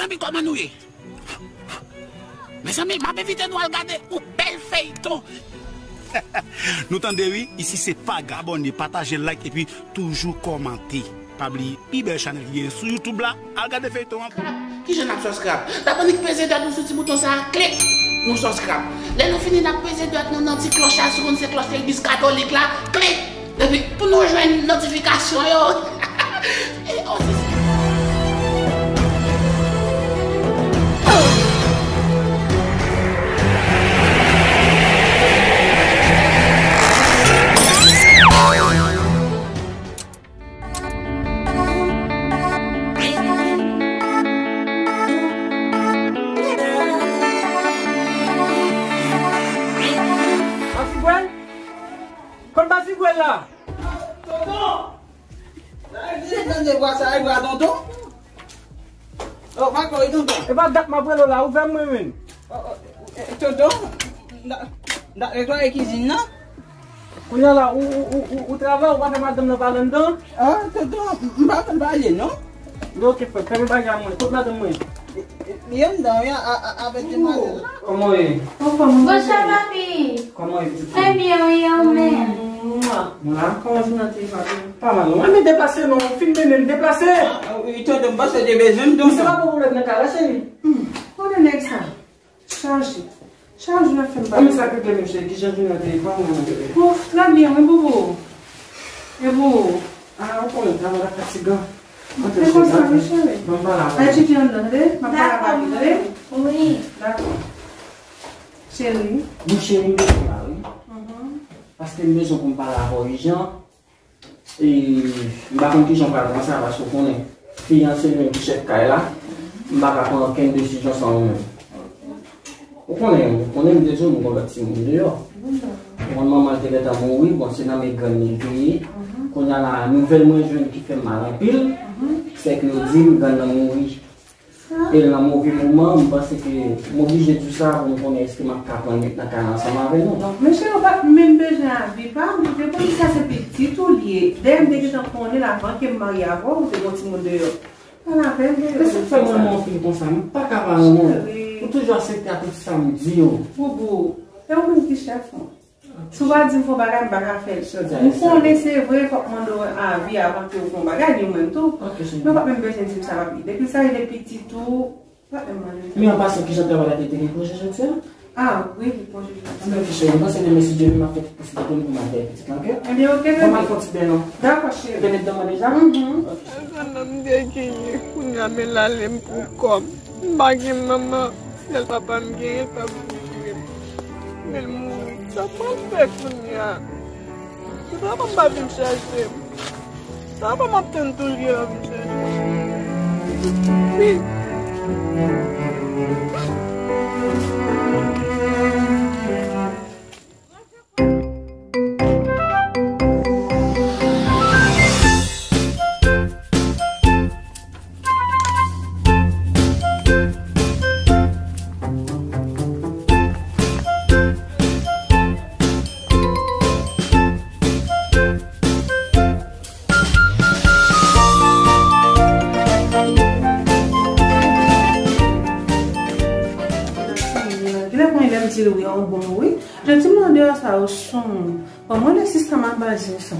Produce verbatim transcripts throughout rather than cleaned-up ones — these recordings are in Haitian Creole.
Mezanmi, kòman nou ye? Mezanmi, m ap envite nou al gade yon bèl feyton. Nou tande wi, isi se Paga. Abòne, pataje, like epi toujou kòmante. Pa bliye, pi bèl chanèl ki genyen sou YouTube la, al gade feyton an. Kijan n ap subscribe? N ap annik peze dwèt nou sou ti bouton sa a, klik, nou subscribe. Lè nou fini, n ap peze dwèt nou nan ti klòch la, si w konn se klòch legliz katolik la, klik, epi pou nou jwenn notifikasyon yo. E osi. Basibwèl? Kot Basibwèl la? Tonton! Sa vle di se tande vwa sa, e vwa tonton? Oh, pa kò, e tonton. E pa dat m ap rele w la, ouvè mwen menm. Oh, oh, eh, tonton, m ta, m ta netwaye kizin nan. Kounye a la, ou, ou, ou, ou, ou travay, ou pa fè madanm nan pale anndan? Ah, tonton, m pa konn pale, non. Yo, oke, frè, fèmen bagay mwen. Kot madanm mwen? Li anndan, wi, a, a, avèk demwazèl la. Kòman w ye? Anfòm, ou Bonswa, papi. Kòman w ye, pitit? Trè byen, wi, e ou menm? Mwa. Mwen la, kòman jounen an te ye, papi? Pa mal, non. Mwen deplase, non. Fin mennen m deplase. Ah, wi, tonton, m panse w te bezwen m, tonton. Misye pa pran pwoblèm nan kay la, cheri. Hmm. Konnen nèg sa. Chaje. Chak jou l ap fè m pale. Kòman sa k regle menm, cheri? Kijan jounen an te ye? Kòman w ye? Bon, trè byen, wi, boubou. E boubou? Ah, ou konnen, travay la fatigan. Antre, cheri, antre. Ban m pale avè w. Al tcheke anndan, tande? M ap pale avè w, tande? Wi. Dakò. Cheri. Wi, cheri, m bezwen w la, wi. Mhm. Paske m bezwen pou m pale avè w ijan. E, m pa konn kijan m pral pran sa, paske w konnen, fiyanse l menm ki chèf kay la, m pa ka pran okenn desizyon san ou menm. Ou konnen, ou konnen m te di w m gen lòt timoun deyò. Ou konn manman l te gentan mouri, bon, se nan men grann li l te ye. Kounye a la, nouvèl mwen jwenn ki fè m mal anpil, se ke yo di m grann nan mouri. E l nan move moman, m panse ke m oblije di w sa pou m konnen èske m ap ka pran l met nan kay la ansanm avè nou. Donk, mesye, ou pa t menm bezwen avi pa m, ou te konn sa se pitit ou l ye. Dayè, m te gentan konnen l avan ke m marye avè w, ou te gen yon timoun deyò. Pale avè m, bebe. Se sa k fè mwen renmen w anpil konsa, m pa ka pa renmen w. Cheri. Ou toujou aksepte a tout sa m di w. Boubou, e ou menm ki chèf mwen. Si w pa di m fè yon bagay, m pa ka fè l. M konnen se vre, fòk mande w avi avan ke w fè yon bagay, ni ou menm tou. Men w pa t menm bezwen di m sa, papi. Depi sa rele pitit ou, w pa t menm mande m. Men an pasan, kijan travay la te, te gen konje jodi a? Ah, wi, li konje jodi a. Anben, ok, cheri, m panse demen, si Dye vle, m ap fè tout posiblite m pou m al fè pitit la, ok? Ebyen, ok, bebe. Bon, m al fè yon ti bèn non. Dakò, cheri. Ou te met dan manje a? Mhm. Grann nan m te genyen, kounye a, men l ale m pou kò m. M pa gen manman, sèl papa m genyen, l pa vle jere m. Men l mouri. Sa m pral fè kounye a? Se papa m pa vin chache m. Sa papa m ap tann tou l gen lè vin chache m. Genlè konn lè m di l wi, a yon bon wi. Jan timoun deyò sa yo soumoun. Ban mwen le sista m ap ba l zen sa.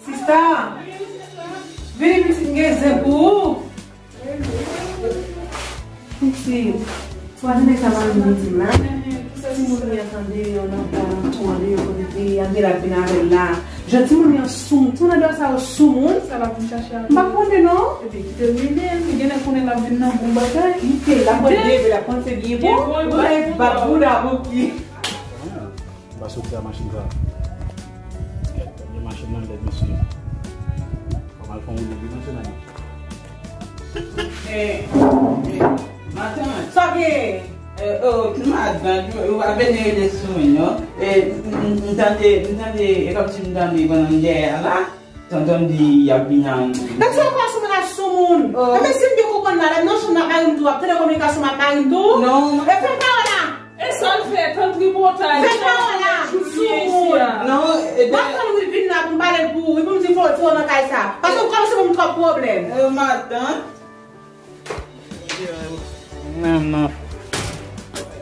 Sista! Vini pitit, m gen zen pou ou. Pitit, ou pa tande sa mari m di m la? Timoun li an tande yo nan alantou an deyò kote l te ye a, gen l ap vin avè l la. Jan timoun li an soumoun, timoun an deyò sa yo soumoun. Sa l ap vin chache a? M pa konnen non. Epi kite l vini, li genlè konnen l ap vin nan bon bagay. Kite l, l ap pran de, l ap panse byen bon. Byen bon, bouda, bouda, bouki. M pa soti a machin sa. Kèt, premye machin nan lèd mesye. Fò m al fè yon woule wi mesye nan. Eh, eh, matant. Sa gen? Eh, oh, matant, ou pa vin rele sou mwen non. Eh, m, m, m tande, m tande, e kòmsi m tande pandan m dèyè a la. Tonton di y ap vin an. Èske w kwè sou moun ap sou moun? Oh. Enben, si m byen konprann la, lè m nan chanm nan ap mari m tou, w ap tande kominikasyon m ap mari m tou? Non. E fè pawòl la! E sa l fè, tann tripotay. Fè pawòl la! Sou moun! Non, e w ap tann wi vin la. M pale l pou ou, wi, pou m di fò w retire w nan kay sa. Paske w kòmanse ban m twòp pwoblèm. Eh, matant. Menm non.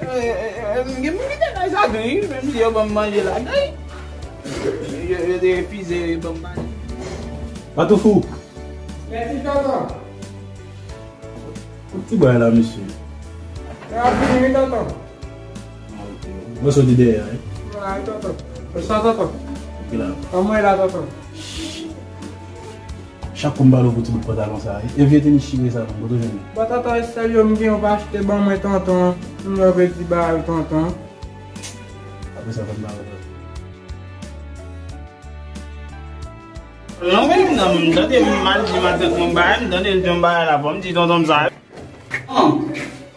Eh, eh, eh, m gen pou kite kay sa tou, wi. Menm si yo ban m manje ladan, wi. Yo, yo te refize ban m manje. Patoufou. Mèsi, tonton. Ti bway la, mesye. Sa ap vini, wi, tonton. Ah, ok. Mwen soti dèyè, wi. Wi, tonton. Mwen soti, tonton. Ok, la. Kòman w ye la, tonton? Chak kou m pale w pou ti bout pantalon sa, e vye tenis chire sa, non, kote w jwenn li? Bon, tonton, e sèl yo m gen, ou pa achte ban mwen, tonton. M wè w pe di bagay, tonton. Apre sa, fè m pale w. Non, men, non, m tande m al di matant mwen bagay, m tande l di yon bagay la, fò m di tonton m sa.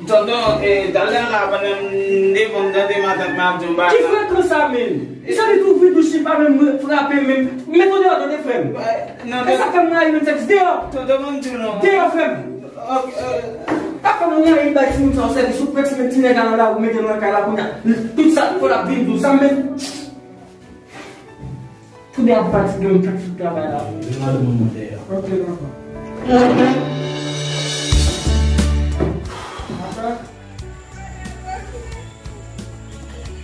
Tonton, e, talè a la, pandan m devan, m tande matant mwen ap di yon bagay. Ki frekan sa, menm? Li santi tou vin douch, li pa menm frape menm. Mete w deyò, tande, frè m. E sa fè m rayi menm sèvis. Deyò! Tonton, ban m di w non. Deyò, frè m. Sa fè m rayi bay timoun sa yo sèvis, ou pran ti, ti nèg la nan lari, ou mete l nan kay la, kounye a, tout sa, fò l ap vin di w sa, menm. Toude ap fatige, m fèk sot travay la. Vin al moun mande a. Ok, dakò.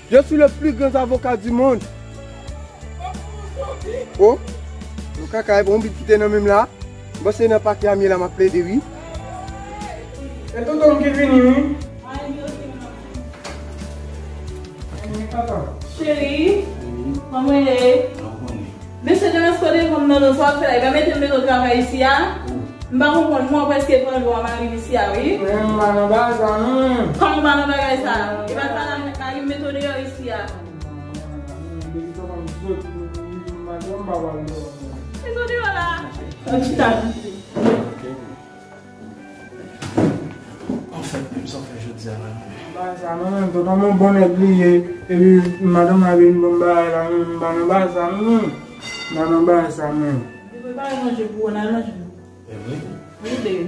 Je suis le plus grand avocat du monde. Oh, nou kaka, e bon, bit kite nan menm la. Bon, se nan pakè a m ye la, m ap plede, wi. E tonton m ki vini, wi. Cheri, kòman w ye? Mesye Jonas, kote kòm nan non sa w ap fè la? Li pa mete m bezwen travay isi a? M pa konprann, mwen prèske pran dwa mari m isi a, wi. Men m pa nan bagay sa, non. Kòman w pa nan bagay sa? E pa l pa nan mari m mete w deyò isi a? Mete w deyò la. Anfèt, menm sa w fè jodi a la. Bagay sa, non, menm, tonton m yon bon nèg li ye. Epi, madanm la vin ban m bagay la, non, m pa nan bagay sa, non, non. M pa nan bagay sa, non. Li prepare manje pou ou, n al manje. E vre? Wi, baby.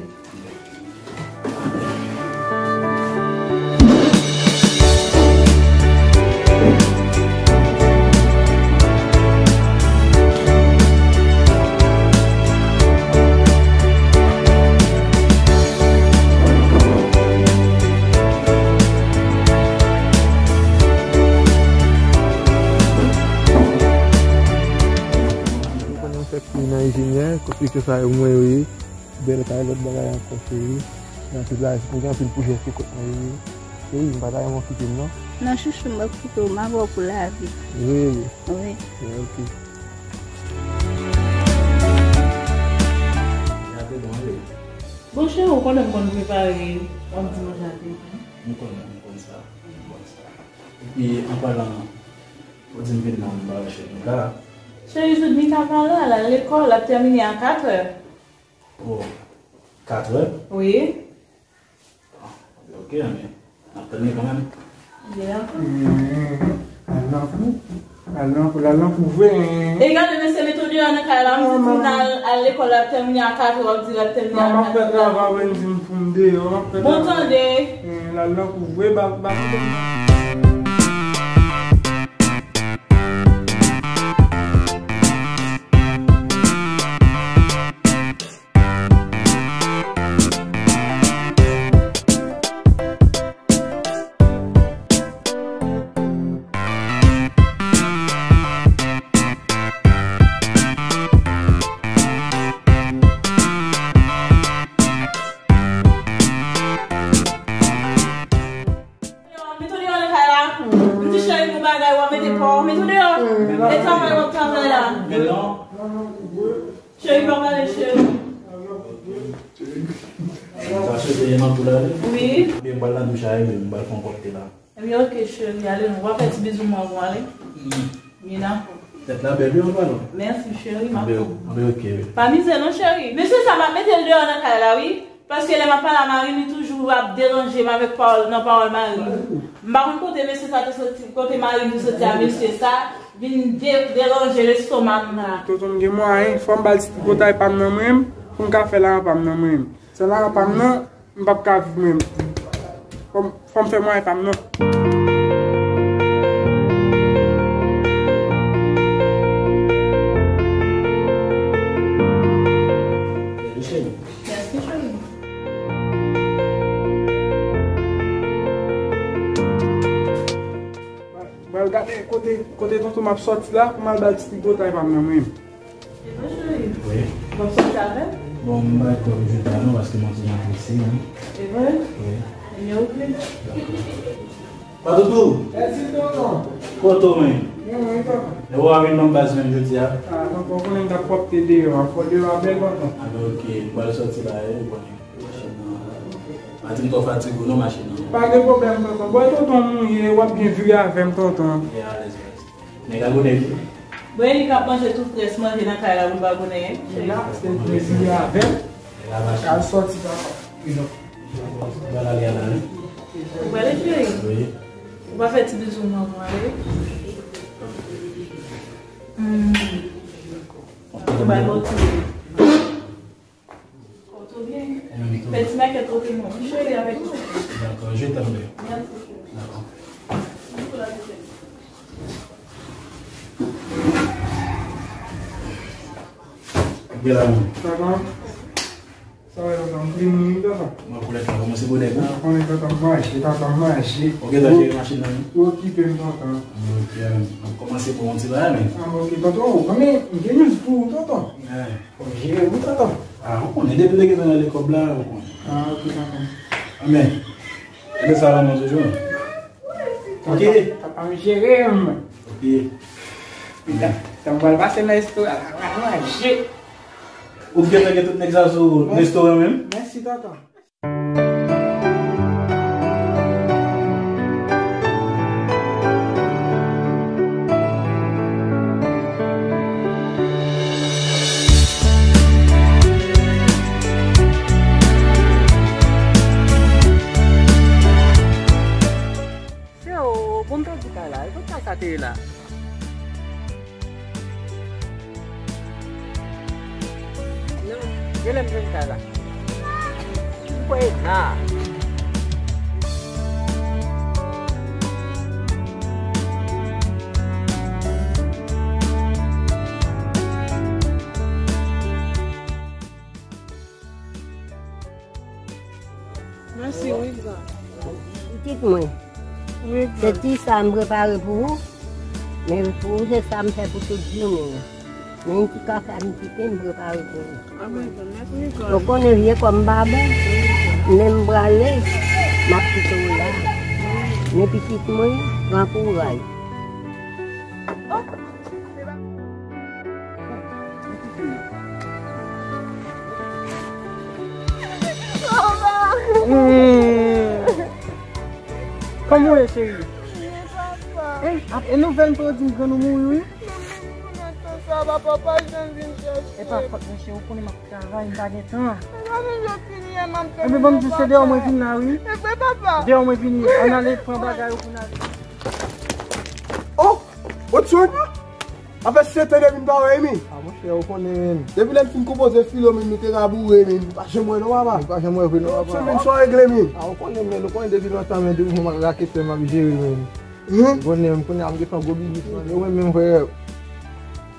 Ou konnen yon sèk fi nan enjenyè, konstriksyon sa yo mwen yo ye. Bèl kay, lòt bagay ankò, cheri. Nan tout la, m gen anpil pwojè sou kont mwen, wi. Cheri, m pa ta renmen w kite m, non. Non, chouchou, m p ap kite w, m avè w pou lavi. Wi, wi. Wi. Wi, ok. Gate bon, wi. Bon, cheri, ou konnen m konn prepare yon ti manje a te bon. M konnen, m konn sa, m konn sa. Epi, an palan, ou di m vin nan m pa wè cheri Mika. Cheri, jouk Mika pa la, l al lekòl, l ap tèmine a katrè. Oh, katrè? Wi. Ah, ok, men n ap tann li kanmenm. Bien. Al nan kou, al nan kou, al nan kou vre. E gade, mesye, mete w deyò nan kay la, m di timoun al, al lekòl, l ap tèmine a katrè, w ap di l ap tèmine a katrè. M ap fè travay, mwen di m pou m deyò, m ap fè travay. Bon, tande. Al nan kou vre, ba, ba. Mete w deyò nan kay la. M di cheri pou bagay w ap mete pa w. Mete w deyò. E travay w ap travay la. Cheri, pa pale, cheri. Sa cheri, se nan kou la, wi. Wi. Ebyen, m pral nan douch a, epi m pral fè yon kòkte la. Ebyen, ok, cheri, ale, nou va fè ti bizou mwen pou ale. Wi, dakò. Tèt la bèl, wi, an palan. Mèsi, cheri, m ap tann. Anben, ok, wi. Pa mize non, cheri. Mesye sa, m ap mete l deyò nan kay la, wi. Paske lè m ap pale a mari m, li toujou ap deranje m avèk pawòl, nan pawòl mari m. M pa konn kote mesye sa te soti, kote mari m te soti a, mesye sa vin de-, deranje lestoma m la. Tonton m gen mwayen, fò m ba l ti tripotay pa m nan men m, pou m ka fè lajan pa m nan men m. San lajan pa m nan, m p ap ka viv menm. Fò m, fò m fè mwayen pa m nan. Tonton, m ap sòti la pou m al bay ti tripotay pa m nan, mwen. E vre, cheri? Wi. W ap sòti avè m? Bon, m pa twò vle jodi a non, paske m antre prese, wi. E vre? Wi. Ebyen, oke. Dakò. Patoutou! Mèsi, tonton. Kote w menm? Mwen, mwen, tonton. E w a vin nan baz menm jodi a? A, tonton, w konnen m t ap pwòpte deyò a. Fò deyò a bèl, tonton. A, ben, oke. M pral sòti la, e, ou konnen. Machin nan. Pa di m twò fatige w non, machin nan. Pa gen pwoblèm, tonton. Bon, tonton, m ye, w ap byen vire avè m, tonton. Ye, alèz, alèz. Nèg la gounen tou. Bon, e li k ap manje tout rès manje nan kay la pou l pa gounen. E la, se vire avè m. E la, machin. Al sòti, papa. Wi, non. Ba l ale, al ale. Ou prale, cheri? Wi. Ou pa fè ti bizou manman, ale. Hmm. Ou ba l bon ti bizou. Kote w byen? Fè ti makèt kote mwen. Cheri avèk mwen. Dakò, je t'aime. Mèsi, cheri. Dakò. Gade la, mwen. Sa va? Sa va, tonton? M vini, tonton. Mwen, koulèt la kòmanse bonè, wi. A, konnen tonton manje, tonton manje. Ok, tonton, jere machin nan, wi. Ou okipe m, tonton. Ok, m ap kòmanse bon ti bagay, men. A, ok, tonton, o, men, m gen news pou ou, tonton. Fò jere wi, tonton. A, ou konnen, depi m te gentan rale kòb la, ou konnen. A, ok, tonton. Anben, e de sa la, manje jou. Ok. Papa m jere m. Ok. Tonton, m pral pase nan restoran la, m pral manje. Ou t gentan gen tout nèg sa sou restoran menm? Mèsi, tonton. Yo, bon, m pèdi kay la. E kot kay sa te ye la? Non, genlè m jwenn kay la. M kwè e la. Mèsi, wi, gran. Pitit mwen, wi, se gran, ti sa m prepare pou ou. Men pou ou, se sa m fè pou tout jounen an. Men yon ti kafe a m kite m prepare pou ou. Anben, gran, mèsi, wi, gran. Ou konnen vye kò m pa bon. Men m prale, m ap kite w la. Men pitit mwen, pran kouraj. Hmm. Kòman w ye, cheri? Byen, papa. E, ap, e nouvèl m te di m grann ou mouri, wi. Mwen menm konnen tan sa, papa pa janm vin chèche. E pa fòt mwen, cheri, ou konnen m ap travay, m pa gen tan. Papa, men yo fini yè, m ap... Ebyen, ban m di, se deyò mwen vin la, wi. E vre, papa. Deyò mwen vini, ann ale pran bagay ou pou n ale. Oh! Otson! Sa fè sèt an depi m pa wè Emi. A, monchè, ou konnen, menn. Depi lè m fin konpoze filo, menn, nou te ka boure, menn. M pa janm wè non, papa. M pa janm wè vre non, papa. Otson, menn, sa w regle, menn? A, ou konnen, menn, ou konnen depi lontan, menn, depi m raketè m ap jere, menn. Ou konnen, m konnen m gentan gwo biznis, menn. Ou menm, menm, frè.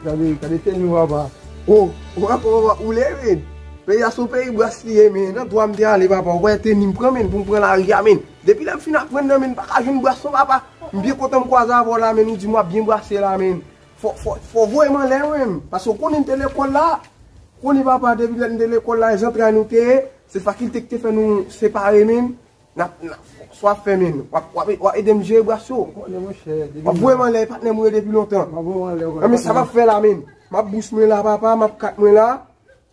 Gade, gade teni, papa. Oh, ou wè kòman papa woule, menn. Peyi a se yon peyi bras li ye, menn. Nan dwa m te ale, papa. Ou wè teni m pran, menn, pou m pran lari a, menn. Depi lè m fin aprann nan, menn, m pa ka jwenn bras non, papa. M byen kontan m kwaze avè w la, menn, ou di m w ap byen brase la, menn. Fò, fò, fò voye m anlè, wi, menn. Paske w konnen m te lekòl la. Konnen papa, depi lè m te lekòl la, e zantray nou te ye. Se fakilte ki te fè nou separe, menn. N ap, n ap, sa w ap fè, menn? W ap, w ap, w ap ede m jere bras yo. Ou konnen, monchè, depi... W ap voye m anlè, e patnè m ou ye depi lontan. M ap voye w anlè, ou konnen. Nan, men sa m ap fè la, menn. M ap bous mwen la, papa, m ap kat mwen la.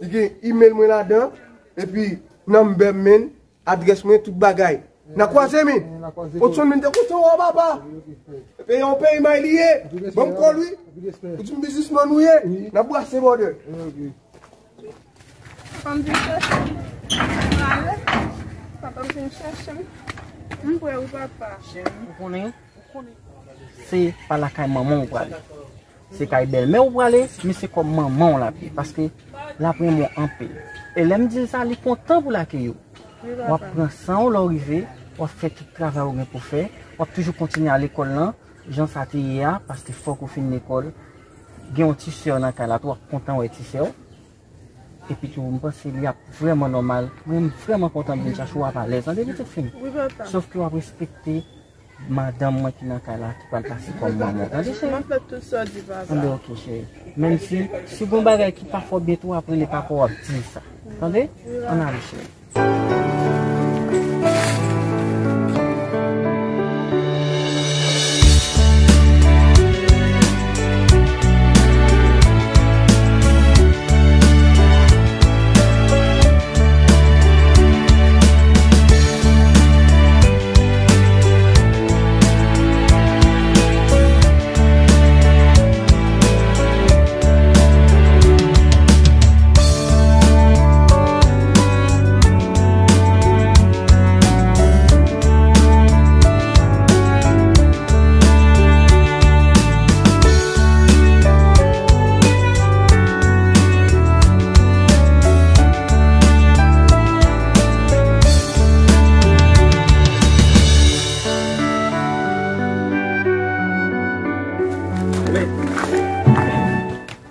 Li gen email mwen ladan. Epi, nanmbè m, menn. Adrès mwen, tout bagay. N a kwaze, men. N a kwaze. Otson, men, te kontan wè w, papa. Wi, wi, wi. Peyi a yon peyi may li ye. Anpil respè, papa. Ban m kò l, wi. Anpil respè. Ou di m biznismann ou ye. Wi. N a brase, brother. Wi, wi. Papa m vin chèche m. Mwen ale. Papa m vin chèche m. M prè wi, papa. Cheri, ou konnen, ou konnen. Se pa lakay manman w prale. Se kay bèlmè w prale, men se kòm manman w l ap ye, paske l ap renmen w anpil. E lè m di l sa, li kontan pou l akeyi w. Wi, papa. W ap pran san w lè w rive, w ap fè tout travay ou gen pou fè, w ap toujou kontinye al lekòl lan, jan sa te ye a, paske fòk ou fin lekòl. Gen yon ti sè nan kay la tou, w ap kontan wè ti sè w. Epi tou, m panse li ap vrèman nòmal. Mwen, m vrèman kontan m vin chache w, w ap alèz, tande, pitit fi m. Wi, papa. Sòf ke w ap respekte madanm mwen ki nan kay la ki pral pase kòm manman w. Tande, cheri? M ap fè tout sa w di, papa. Tande, ok, cheri. Menm si, si gon bagay ki pa fè w byen tou, ap rele papa w, w ap di l sa. Tande? Ann ale, cheri.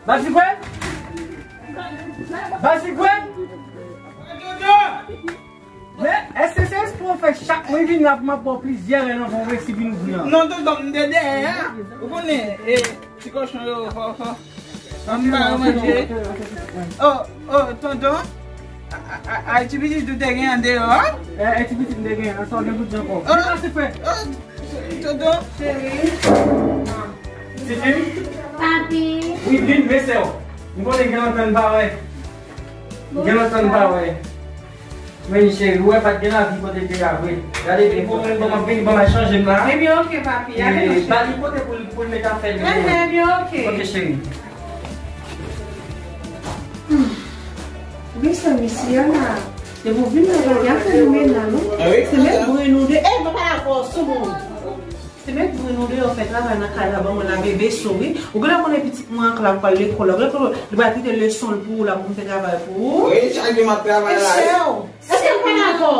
Basigwen! Basigwen! Men, èske se espre w fè chak mwen vin la pou m ap ba w plizyè rèl anvan w resi vin ouvri an? Non, tonton, m te dèyè a. Ou konnen, e, ti kochon yo, fò, fò. Ann ba yo manje. Oh, oh, tonton. A, a, a, a, ti pitit ou te gen andeyò a? E, e, ti pitit m te gen an, sa w gen pou di ankò? Oh, vin la, ti frè. Oh, tonton. Cheri. Tifi m? Papi. Wi, vin, mesye w. M konnen gen lontan n pa wè. Gen lontan n pa wè. Men cheri, ou wè pa t gen lavi kote l te ye a vre. Gade byen, bon, men bon, m ap vini, bon, m al chanje m la. Ebyen, ok, papi, ale, monchè. Ba li kote pou l, pou l met afè l. Enhen, ebyen, ok. Ok, cheri. Hmm. Mesye, mesye, a la. Depi w vin nan bagay, afè nou men nan, non? Ah wi? Se met bri nou de. Ey, papa la fò, soumoun. Se met bri nou deyò fè travay nan kay la, ban mwen lave veso, wi. Ou genlè konnen pitit mwen an k la pral lekòl la. Ou genlè konnen li pral kite leson l pou ou la pou m fè travay pou ou. Wi, chak jou m ap travay la. Èske w pa dakò?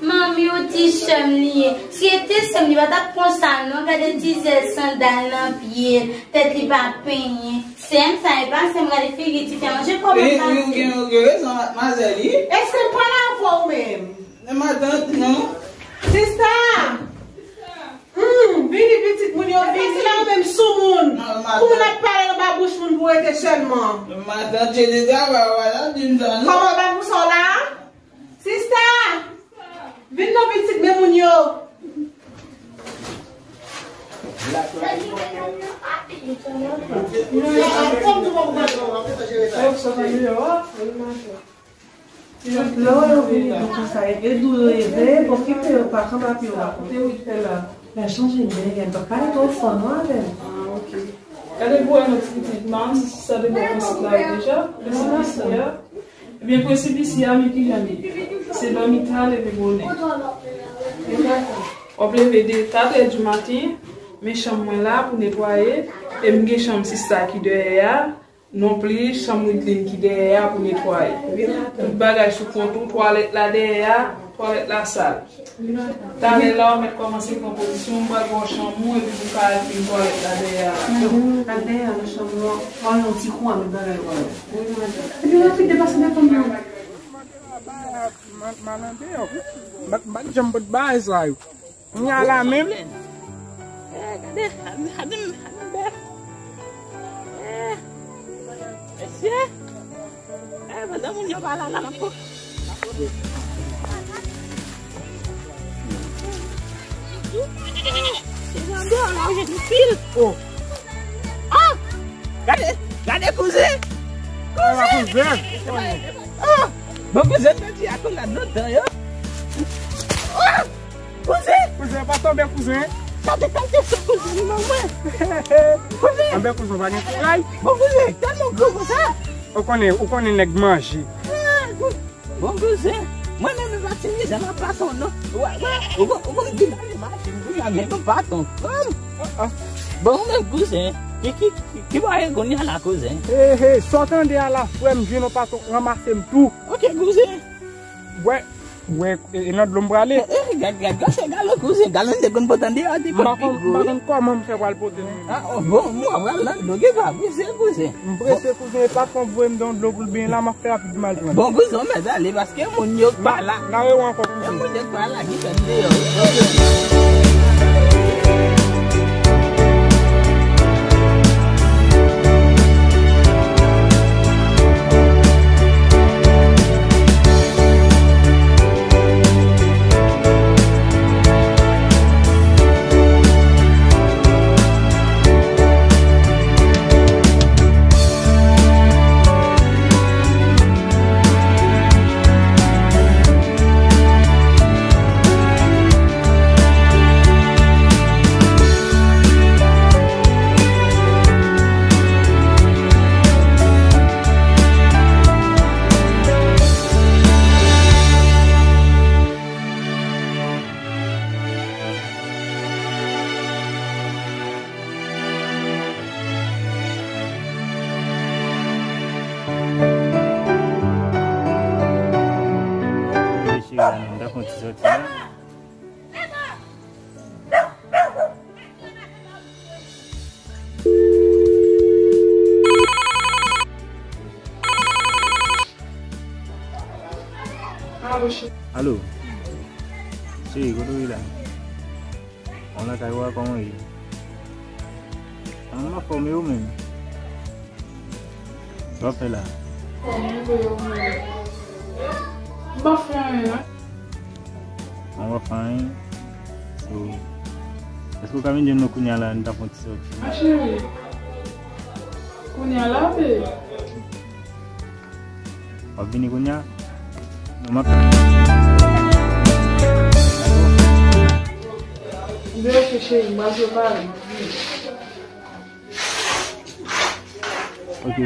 Manmi, ou di sè m li ye. Si e te sè m, li pa t ap konsa non. Gade ti zèl sandal nan pye l, tèt li pa penyen. Sè m sa, e pa sè m, gade figi ti fi a, manje kòman l pase. Ou gen, ou gen rezon, madmwazèl, wi. Èske l pale avè w menm? Men matant, non. Sista! Hmm, vini pitit moun yo, vini la ou menm soumoun. Pou moun ap pale anba bouch moun pou rete sèlman. Matant, je te travay, w a la di m sa, non? Kòman bagay pou sa w la? Sista! Vin non pitit men moun yo. Lè w yo vini tou konsa, e dou yo ye, veye pa okipe yo, pa kanpe ap yo rakonte wi fè la. Mwen chanje m byen, m pa pale twò fò non avè l. Ah, ok. Gade pou wè yon ti pitit man, si sa te bò konsit la yo deja, prensip isi a. Ebyen, prensip isi a, men kijan li ye. Se dòmi ta, leve bonè. W ap leve de ta trè di maten, men chanm mwen la pou netwaye, e m gen chanm sista ki dèyè a, nonplis, chanm Widlin ki dèyè a pou netwaye. Tout bagay sou kont ou, twalèt la dèyè a, twalèt la sal. Talè la, w mèt kòmanse pran pozisyon, m pral ba w chanm ou, epi pou w ka al fin twalèt la dèyè a. Mhm. Al dèyè a, nan chanm ou, w al yon ti kou a met bagay ou a. Epi rapid, depase nan chanm nan. M, m, m al andeyò. M pa, m pa t janm pot bagay sa yo. Kounye a la menm. Eh, gade, gade, gade, gade bèf. Eh, mesye. Eh, pandan moun yo pa la, la, m ap ko-, se jan de la, ou jwenn pil. Oh. Ah! Gade, gade kouzen. Kouzen. Ah! Bon, kouzen, te di akolad lontan, yo. Ah! Kouzen! Kouzen, pa tonbe, kouzen. Sa te kalite sou kouzen, li ban mwen. Kouzen! Anben, kouzen, pa gen kouraj. Bon, kouzen, tèlman gwo konsa. Ou konnen, ou konnen nèg manje. Ah, kou-, bon, kouzen, mwen menm, m pa ti mizè, m ap pase w non. Wè, wè, ou kon, ou kon di m ale mache, m di, "A, men yon baton." Ah, ah. Bon, ou menm, kouzen, ki, ki, ki, ki bagay kounye a la, kouzen? He, he, sa w tande a la, frè m, jwenn yon baton, ranmase m tou. Ok, kouzen. Wè, wè, e, e nan dlo m prale. E, e, gad, gad, gad, se galon, kouzen, galon te konn pote andeyò, te konn pi gwo. M pa konn, m pa konn kòman m fè pral pote l. Ah, oh, bon, mwen pral nan dlo, gen pa, kouzen, kouzen. M prese, kouzen, e patwon voye m nan dlo pou l benyen la, m ap fè rapid m al jwenn. Bon, kouzen, ou mèt ale, paske moun yo k pa la. N a rewè ankò, kouzen. E moun yo k pa la, ki fè m deyò. Alo. Cheri, kote w ye la? Mwen lakay ou a, kòman w ye? An, m anfòm, e ou menm? Sa w ap fè la? Kòman w ye, ou menm? M pa fè anyen, non. An, w ap fè anyen? So, èske w ka vin jwenn mwen kounye a la, nou ta fè yon ti sòti? Ma cheri, kounye a la, be. W ap vini kounye a? Non, m ap. Byen, ok, cheri, m pral prepare, m ap vini. Ok.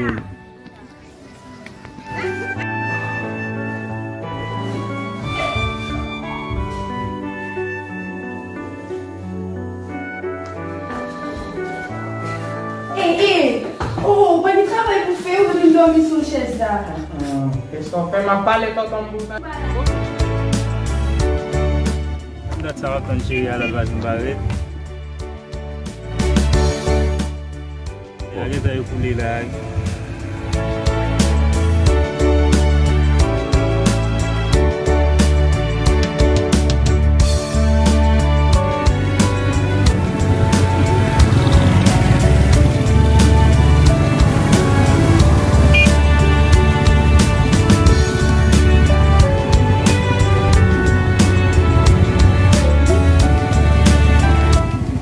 Ey, ey! Oh, ou pa gen travay pou fè, ou vin dòmi sou chèz la. Ah, kèsa w fè? M ap pale tonton m pou sa. Dat sa w ap tann cheri a la, l pa janm parèt. Lage tan yo koule la.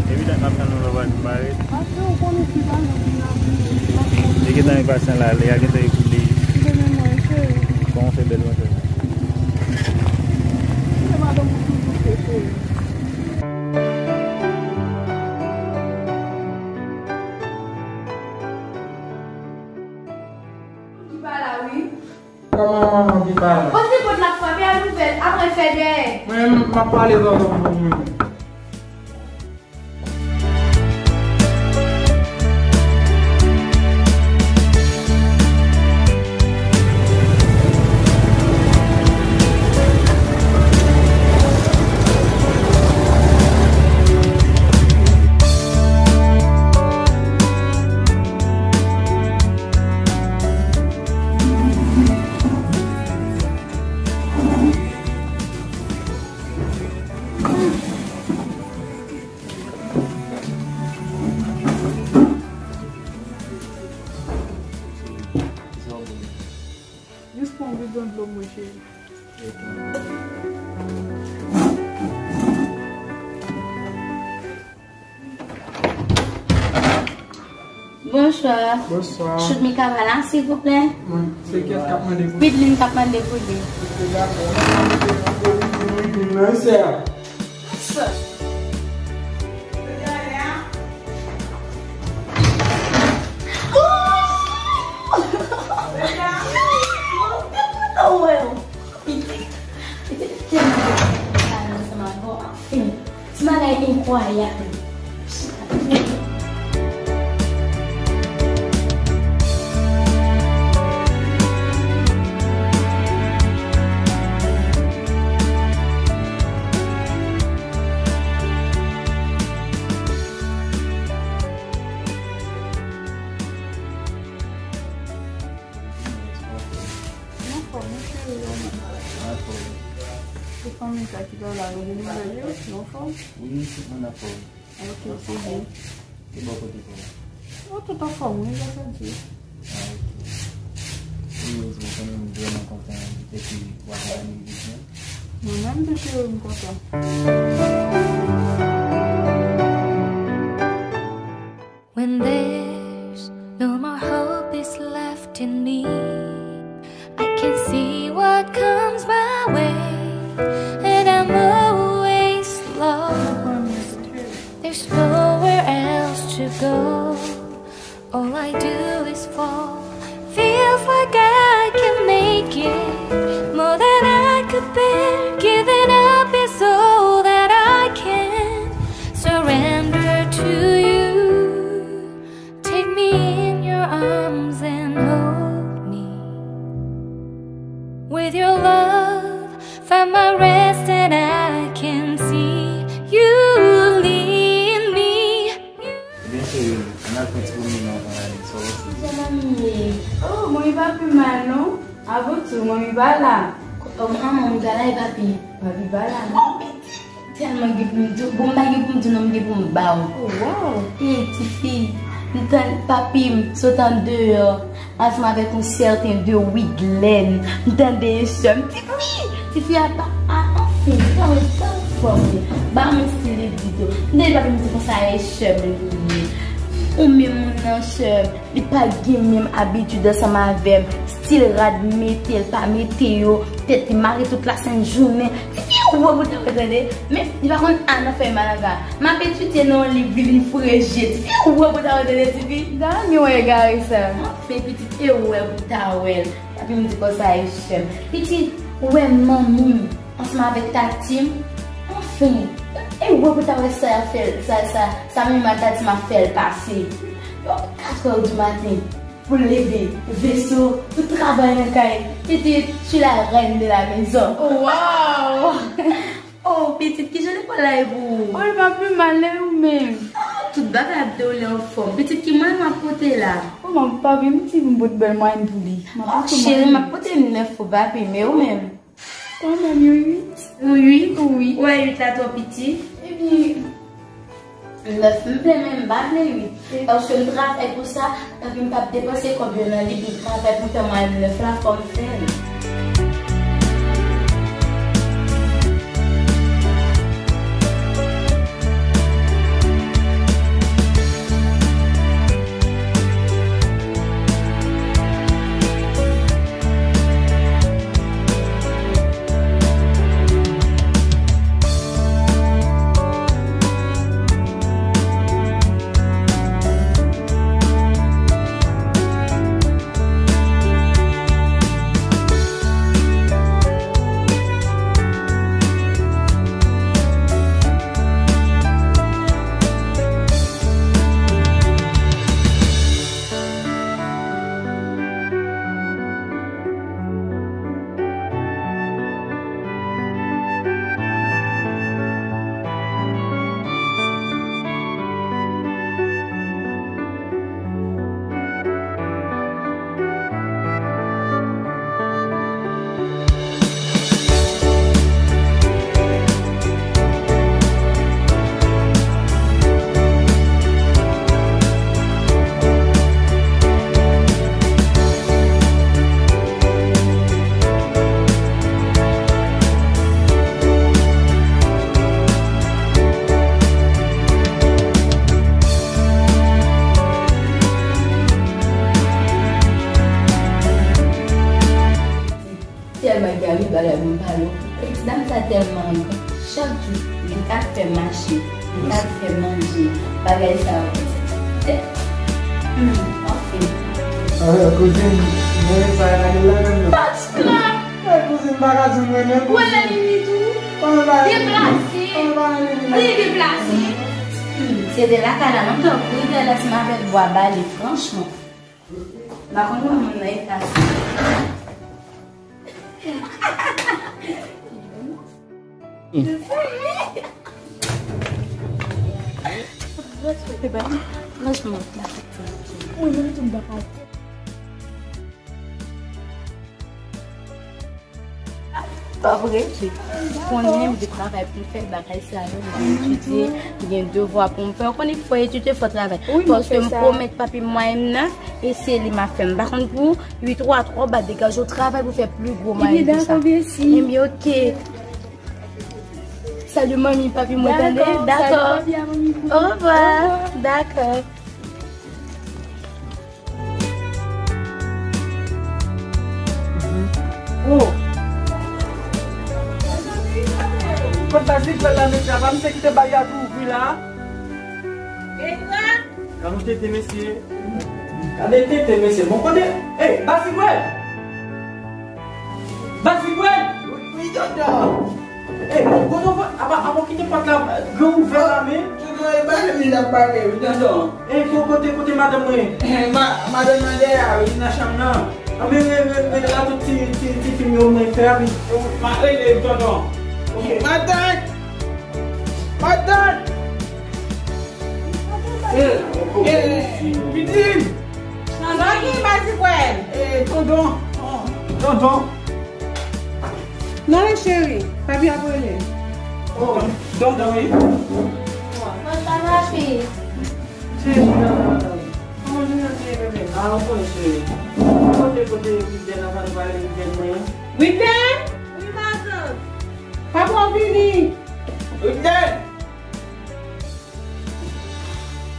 Epi dat m ap tann ou la, w pa janm parèt. Paske ou konnen se pa lòt moun ap vini, se pa lòt moun. Li gentan enpasyan la, li a gentan ekoule. Li te menm mwen, cheri. Kòman w fè bèl mwen fè? Se madanm ou toujou fè, cheri. Ki pa la, wi. Kòman manman ki pa la? Pase pòt la frape, al ouvè l, apre fè dèyè. Mwen, m ap pale tonton pou mwen. Jis pran yon bidon dlo, mwen, cheri. Bonswa. Bonswa. Chout Mika pa la, silvouplè? Mwen, se kiyès k ap mande pou li? Pidlin k ap mande pou li. Ok, dakò. Mwen, mwen, mwen, mwen, sè a. Pitit, pitit, pitit, tèlman kontan ansanm avè w, anfen. Ti bagay enkwayab. Mwen anfòm, wi, cheri, ou menm? Mwen anfòm. Tout fanmi sa ki pa la, yo gen nouvèl yo? Yo anfòm? Wi, tout moun anfòm. Ok, se byen. E bò kote pa w? Yo tout anfòm, wi, grasa Dye. Ah, ok. Wi, wi, mwen konnen m vrèman kontan di tèt li w ap vini vizite m. Mwen menm tou, cheri, m kontan. When there's no more hope is left in me, I can see what comes my way, and I'm always lost. There's nowhere else to go. All I do is fall. Feels like I can make it more than I could bear. Giving up is all that I can. Surrender to you. Take me in your arms and hold me. With your love, find my rest and I can see you lead me. Ebyen, cheri, ann al fè ti pwomnade nan kay la, sa w panse? Jan manmi ye? Oh, manmi pa pi mal, non. Avan tou, manmi pa la. Kot Kòman manman m ka la e papi? Papi pa la non. Tèlman gen pou m di w. Bon, m pa gen pou m di w non, m gen pou m ba w. Oh, wow. E, tifi, m tann papi m sot andeyò ansanm avèk yon sèten de Widlèn. M tande e sè m, tifi, tifi a pa, a, anfen, tifi a wè tèl fòm li. Ba mwen stil li di tou. M tande papi m di konsa e sè m li ye. Ou menm moun nan sè m. Li pa gen menm abitid ansanm avè m. Stil rad mete, l pa mete yo. Tèt li mare tout lasent jounen. Tifi e wè pou ta wè tande. Men li pa konn a nan fèy malanga. M ap etidye nan yon liv li, li foure je. Tifi e wè pou ta wè tande, tifi. Dani wè egare sa. Anfen, pitit e wè pou ta wè l. Papi m di konsa e sè m. Pitit, ou wè manmi m ansanm avèk tati m. Anfen, e wè pou ta wè sa y ap fè l, sa, sa, sa menm a tati m ap fè l pase. Yo, katrè di maten. Pou l leve, veso, pou travay nan kay. Pitit, je suis la reine de la maison. Wow! Oh, pitit, kijan lekòl la ye pou ou? Oh, li pa pi mal, e ou menm? Oh, tout bagay ap dewoule anfòm. Pitit, ki mwen m ap pote la? Oh, m ap pa vin ti m pot bèl mwayen pou li. Oh, cheri, m ap pote nèf pou papi, men ou menm? Kanmenm, yon uit. Yon uit? Wi. Ou wè uit la twò piti? Ebyen, nèf m vle, men m pa vle uit. Paske m travay pou sa, paske m p ap depanse kòb yo nan li, m travay pou fè mwayen nèf la, fò m fè l. Tèlman gen anpil bagay pou m pale w. E ti dam sa tèlman gran. Chak jou, li ka fè mache, li ka fè manje. Bagay sa yo. Hmm, anfen. Ah, kouzin, mwen pa nan la menm non. Patch la! Hey, kouzin, m pa ka di mwen menm. Ou wè nan limit ou? Deplase. Li deplase. Hmm, se de lakay la, non, tanpri, de la ti m avèk bwa bale, franchman. M pa konn wè moun nan eta sa. Franchman, mwen menm tou m pa ka. Pa vre? Konnen m gen travay pou m fè, bagay sa yo, m gen etidye, m gen devwa pou m fè. Ou konnen fò etidye, fò travay. Paske m pwomèt papi m mwayen nèf, e se li m ap fè. M pa konn pou uit ou a twò ba, degaje w, travay pou fè pli gwo mwayen ke sa. Ebyen, oke. Salye manmi, papi mwen tande. Dakò. Orevwa. Dakò. Oh. Kot Bazik la, mesye, apa misye kite bagay a tou ouvri la? Gade tete, mesye. Gade tete, mesye. Bon, kote? Hey, Bazik, wè! Bazik, wè! Wi, tonton. Ey, kote w, apa, apa w kite pòt la gran ouvè la, men? Tonton, e pale m li t ap pale, wi, tonton. Ey, ko-, kote, kote madanm mwen? Eh, ma-, madanm nan dèyè a, wi, li nan chanm nan. Anben, rele, rele, rele la tout ti, ti, ti fim yo mwen fè a, wi. M a rele, tonton. Ok. Matant! Matant! Eh, eh, pitit! Tonton ki Bazik wè? Eh, tonton. Tonton. Non, cheri, papi ap rele. Oh, tonton, wi. Kòman sa, papi? Cheri, kòman jounen an te ye, bebe? Ah, ou konnen, cheri. Kote, kote Widen an, pa nou pale Widen mwen an? Widen? Wi, matant. Papa w vini. Widen!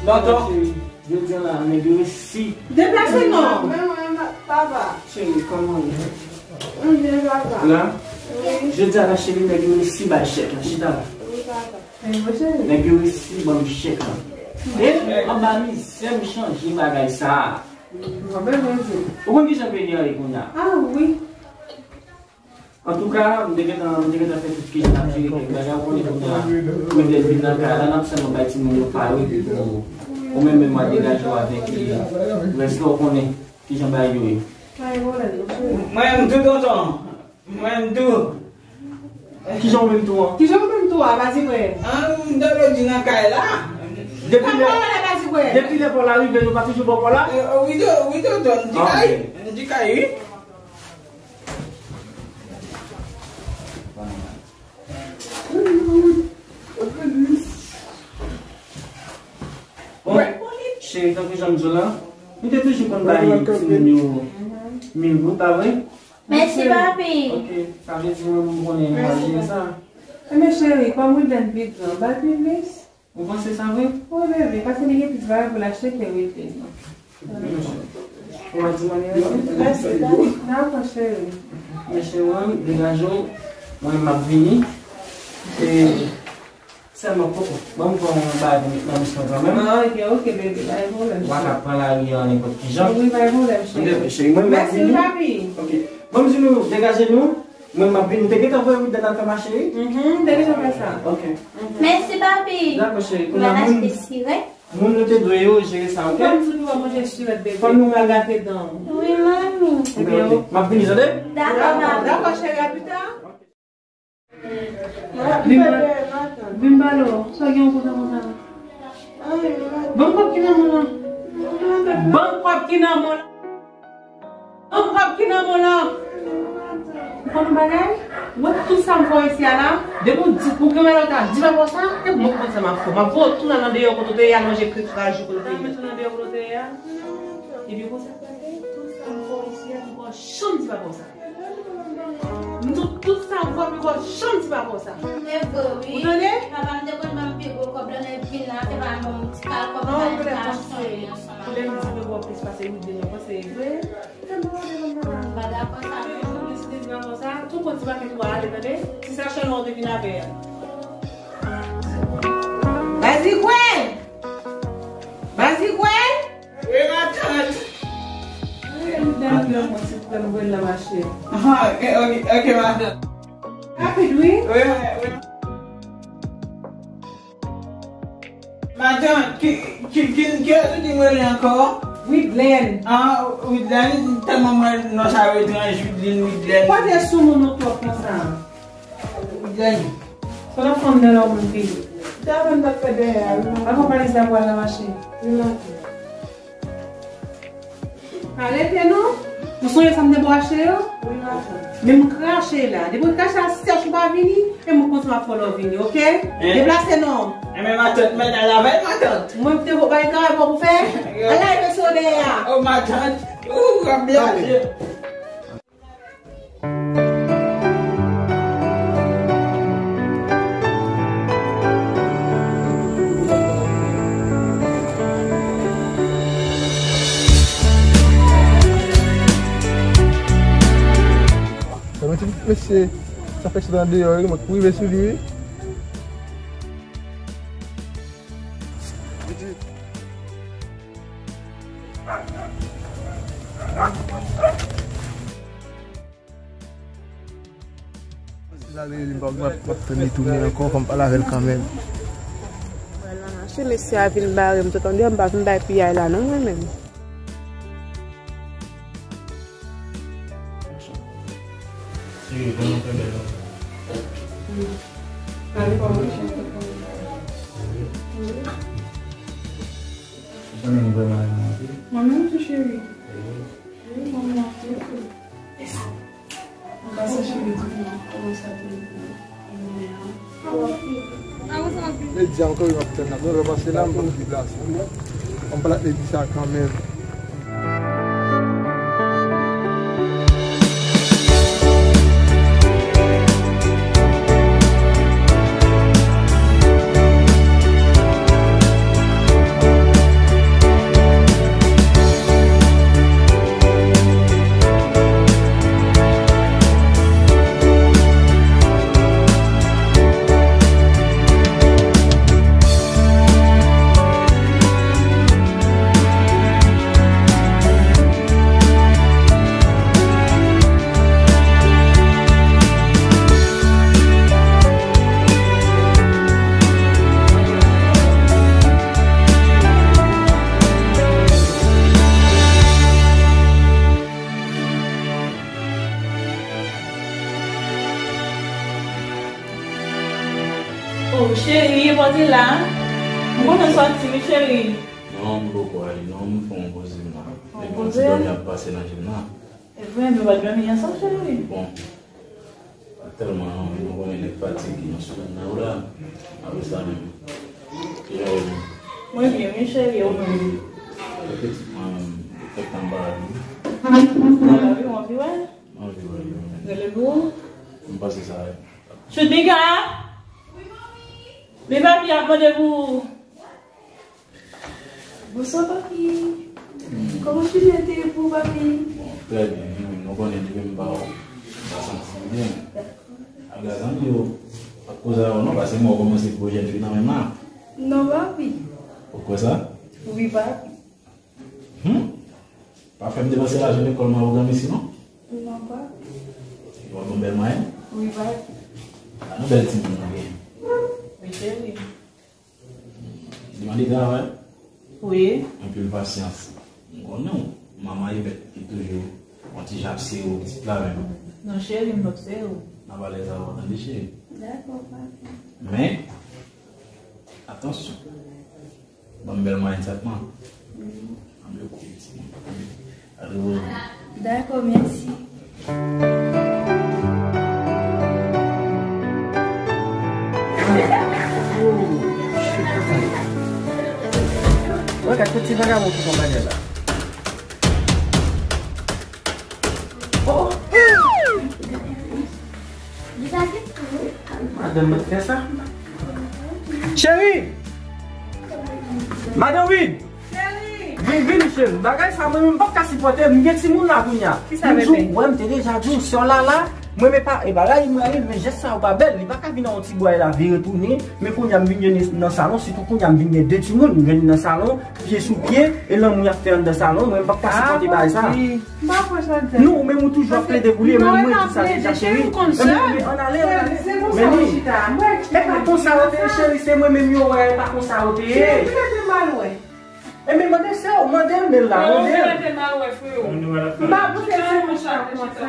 Tonton. Jodi a la, nèg yo resi. Deplase non. Men mwen, papa. Cheri, kòman w ye? Mwen byen, papa. La? Wi. Jodi a la, cheri, nèg yo resi bay chèk la. Chita la. Wi, papa. Nèg yo resi ban m chèk la. E anba mizè m chanje bagay sa a. Mwen byen, byen. Ou konn kijan peyi a ye kounye a? Ah, wi. Antouka, m te gentan, m te gentan fè tout kijan n ap jere kèk bagay, ou konnen kounye a, mwen vle vin nan kay la, n ap sèlman bay timoun yo pare, epi pou ou menm menm w a degaje w avèk li. Rès la, ou konnen kijan bagay yo ye. Mwen menm tou, tonton. Mwen menm tou. Kijan ou menm tou an? Kijan ou menm tou a, Bazibwè? Ah, m te vle di nan kay la. Depi lè, depi lè pò la rive, nou pa toujou bò pò la? Eh, eh, wi, to-, wi, tonton, m di kay, m di kay, wi. Bon, cheri, tankou jan m di w la, nou te toujou konn bay timoun yo mil goud, pa vre? Mèsi, papi. Ok, sa vle di mwen, m konnen nou al jere sa. Enben, cheri, kòm Wilden pi gran, ba l pi plis. Ou panse sa vre? Wi, bebe, paske li gen plis bagay pou l achte ke Wilden. Ou a di mwen li rete? Mèsi, papi. Dakò, cheri. Men cheri, mwen, degaje w. Mwen, m ap vini. E sèlman, poko. Ban m pran yon bagay pou met nan bouch mwen kanmenm. Ah, ok, ok, bebe, pa gen pwoblèm, cheri. Ou pa ka pran lari an nenpòt ki jan. Wi, pa gen pwoblèm, cheri. Cheri, mwen, m ap vini. Mèsi, papi. Ok. Ban m di nou, degaje nou. Mwen, m ap vini. Ou te gentan voye Wilden al fè mache, wi? Mhm, m te gentan fè sa. Ok. Mhm. Mèsi, papi. Dakò, cheri. Kounye a, moun, moun nou te dwe yo, jere sa, ok? Fò m di nou pa manje sirèt, bebe. Fò nou pa gate dan w. Wi, manmi. Ebyen, ok. M ap vini, tande? Dakò, papi. Dakò, cheri, a pita. Vin ba-, vin ba lo. Sa gen yon kontan kontan? Ban m kòb ki nan men w lan. Ban m kòb ki nan men w lan. Ban m kòb ki nan men w lan. Ou konn yon bagay? Ou wè tout sa m fè w isi a la? Depi w di, ou gen malè w ta di papa w sa, se mwen k konn sa m ap fè w. M ap voye w tounen nan deyò kote w te ye al manje krik rajou kote w te ye. Mwen tounen deyò kote w te ye a. Epi konsa, tout sa m fè w isi a, m pa janm di papa w sa. M di w tout sa m fè w, m pa janm di papa w sa. Se vre, wi. Ou tande? Papa m te konn ban m pi gwo kòb lè m vin la, se pa ban m ti kal kòb. Non, m pa panse. Lè m di m gen plis pase Wilden, ou panse e vre? M pa dakò sa, non. Mwen si te di papa w sa, tou kote pakèt ou ale, tande? Ti sachè nwa w te vin avè a. Bazikwen! Bazikwen! Wi, matant. Wi, m te anvi yon mwen, silvouplè, m voye l nan mache. Ah, ok, ok, ok, matant. Rapid, wi. Wi, wi, wi. Matant, ki, ki, ki, ki lè ou di m rele ankò? Widlen. Ah, Widlen, tèlman mwen non sa yo etranj, Widlen, Widlen. Pote sou moun ou twòp konsa. Jan. Fò n ap fanm nan lòm moun vini. Sa fè m t ap fè dèyè a, wi, manmi. Akonpaye sa pou al nan mache. Wi, manmi. Pa rete non. Ou sonje sa m te ba w achte yo? Wi, manmi. Men m krache la. Depi w krache a sèch ou pa vini, e mwen konsa m ap fè w lè w vini, oke? Deplase non. Enben, matant, mèt al avè l, matant. Mwen te vo bay travay pou w fè. Al lave sou dèyè a. Oh, matant. Ou, w ap blaze. Mesye, sa fè aksidan deyò, wi, mwen rive sou li, wi. Sila li, li, m ap, m ap, m ap tann li tounen ankò, fò m pale avè l kanmenm. Pral nan mache, mesye a vin bare m, tou tande, m pa vin bay piyay la non, mwen menm. Mwen menm tou, cheri. Wi, mwen menm tou. Mwen pase cheri tou. Kòman sa te ye pou ou yè a? Lady a ankò, yo ap tann la. Mwen lè pase la, m p ap deplase. An m pral ap di sa kanmenm. Oh, cheri, pote la. M konnen sòti, wi, cheri. Non, m poko ale, non, m fè yon poze m la. Yon poze? Dòmi ap pase nan je m nan. E vre, nou pa t dòmi ansanm, cheri? Bon. Tèlman, nou konnen nèg fatige nan semèn nan, ou la. Apre sa menm. Kijan ou ye menm? Mwen byen, wi, cheri, ou menm? Efektivman, menm, fèk tan pa la, wi. Sa va, wi, ou anvi wè? Mwen anvi wè, wi, menm. Rele pou ou? M panse sa, wi. Chudnika! Vin papi ap mande pou ou. Bonswa, papi. Hmm. Kòman jounen an te ye pou ou, papi? Bon, trè byen, wi, men nou konnen depi m pa wè w, m pa santi m byen. Dakò. Aga zanmi yo, pa koze avè w non, paske m wè w kòmanse gwo jèn fi nan men m la. Non, papi. Ou kwè sa? Wi, papi. Hmm? Pa fè m depanse lajan lekòl mwen pou granmesi non? Non, papi. Ou ap ban m bèl mwayen? Wi, papi. A, nou bèl timoun nou genyen. Wi, cheri. Li mande travay? Wi. Anpil pasyans. M konnen w. Manman Ivèt ki toujou yon ti jan ap sere w pitit la menm. Non, cheri, m p ap sere w. N ap alèz avè w, tande, cheri? Dakò, papi. Men, atansyon. Ban m bèl mwayen sa, kman? Wi. Ann yo koupe ti. Dakò, mèsi. Wè, gad kot ti vagabon ki konpanye la. Oh! Madanm mwen fè sa. Cheri! Madan Wid! Cheri! Vin, vin, cheri. Bagay sa, mwen menm, m p ap ka sipòte. M gen timoun la kounye a. Kisa, bebe? M di w, wè, m te deja di w, sè w la la, mwen, men pa, e bagay, m rayi l, men jès sa yo pa bèl. Li pa ka vin nan yon ti bway la, vire tounen. Men kounye a, m vin jwenn li nan salon, sitou kounye a, m vin gen de timoun. M jwenn li nan salon, pye sou pye, e lanmou y ap fè anndan salon. Mwen, m p ap ka sipòte bagay sa. M pa kwè sa w di. Non, ou menm ou toujou ap plede pou li, e mwen, mwen di sa deja, cheri. Ebyen, ann ale, ann ale. Men li, e pa konsa yo te ye, cheri, se mwen menm yo wè, e pa konsa yo te ye. Ebyen, mande sè w, mande l, men l la, mande l. M pa panse se konsa, konsa.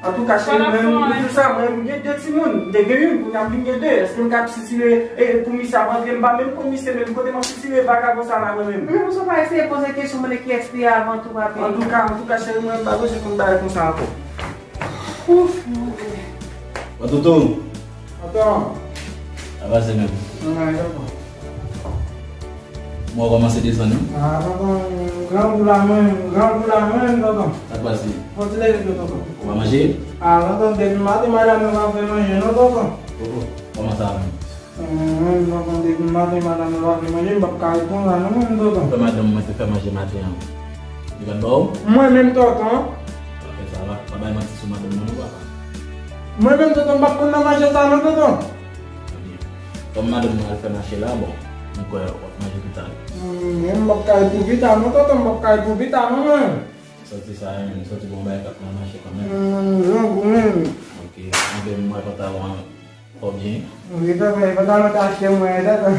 Antouka, cheri, mwen, m di w sa, mwen, m gen de timoun, m te gen youn, kounye a m vin gen de. Èske m ka ap sitire, e, pou misye ap rantre, m pa menm konn misye menm kote m ap sitire vagabon sa la, mwen menm. Men pou sa w pa eseye poze kesyon, mande kiyès li ye avan tou, papi. Antouka, antouka, cheri, mwen, m pa bezwen konn bagay konsa ankò. Ouf, Bondye. Bon, Toutou. Tonton. Sa pase menm? Mwen, tonton. Mwen kòmanse desann, wi. Ah, tonton, grangou la mwen, grangou la mwen, tonton. Sa k pase? Fò ti leve tou, tonton. Ou pa manje? Ah, tonton, depi maten, madanm nan pa fè manje, non, tonton. Oh, oh. Kòman sa menm? Hum, tonton, depi maten, madanm nan pa fè manje, m p ap ka ret konsa, non, menm, tonton. Fè madanm mwen te fè manje maten an. Li pa t ba w? Mwen menm, tonton. Pa fè sa, pa, pa bay manti sou madanm mwen, non, papa. Mwen menm, tonton, m p ap konn nan manje sa, non, tonton. Ebyen, kòm madanm mwen al fè mache la, bon, m kwè w ap manje pita. Hmm, mwen m p ap ka ret pou pita, non, tonton, m p ap ka ret pou pita, non, mwen. Santi sa, hein, m santi gon bagay k ap nan mache kanmenm. Hmm, grangou, menm. Ok, anben, m wè pantalon an twò byen. Wi, tonton, e pantalon te achte mwen, tonton.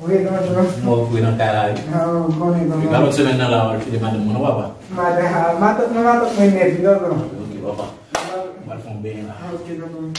Wi, tonton. Mò fre nan kay la, wi. Ah, ou konnen, tonton. Epi pa lòt semèn nan la, w al file madanm mwen, non, papa? Madanm, ah, matant mwen, matant mwen nèt, wi, tonton. Ok, papa. M al fè yon benyen la. Ah, ok, tonton.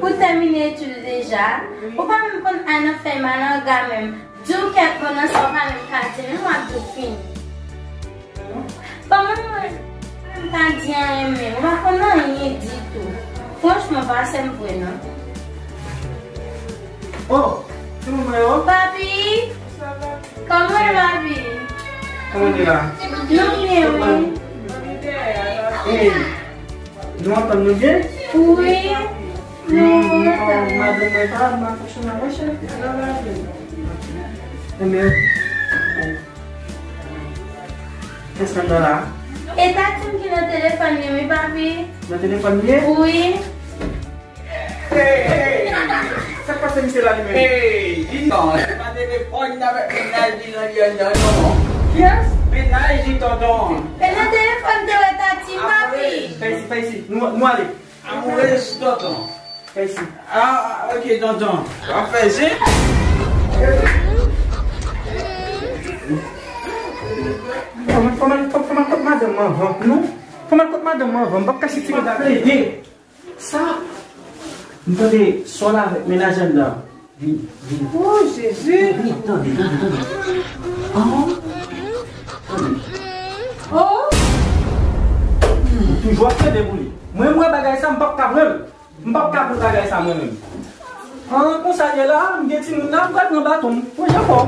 Ou tèmine etid ou deja? Ou pa menm konn al nan fèy malanga menm. Di w kèk mo nan sa, ou pa menm ka di l, menm w ap di w fini. Kòman mwen, mwen pa di anyen menm, mwen pa konn anyen ditou. Franchman, pa sè m vre non. Oh, se mwen yo. Papi, kòman w ye, papi? Kòman w ye la? Nou byen, wi. Hey, nou antann nou byen? Wi. Nou, nou, madanm mwen pa, m ap fè chèn nan mwen, chèn nan mwen. Enben, kiyès ki anndan la? E tati m ki nan telefòn li, wi, papi. Nan telefòn li ye? Wi. Hey, hey! Sa k pase misye la li menm? Hey, di non, se pa telefòn nan avèk mennaj li nan li anndan non. Kiyès? Mennaj li tonton. E nan telefòn te wè tati, papi. Fè isi, fè isi. Nou, nou ale. Amourez tonton. Fè isi. Ah, ok, tonton. W ap fè zen? Fò m, fò m, fò m, fò m al kot madanm mwen anvan, non? Fò m al kot madanm mwen anvan, m p ap ka sitire date. Plede. Sa? M tande Sòl avèk mennaj anndan. Vini, vini. Oh, Jezi! Vini, tande, tande, tande. Oh! Tande. Oh! Ou toujou ap plede pou li. Mwen, m wè bagay sa, m p ap ka pran l. M p ap ka pran bagay sa mwen menm. An, konsa l ye la, m gen timoun la, m pral pran baton m. Mwen, jan fò.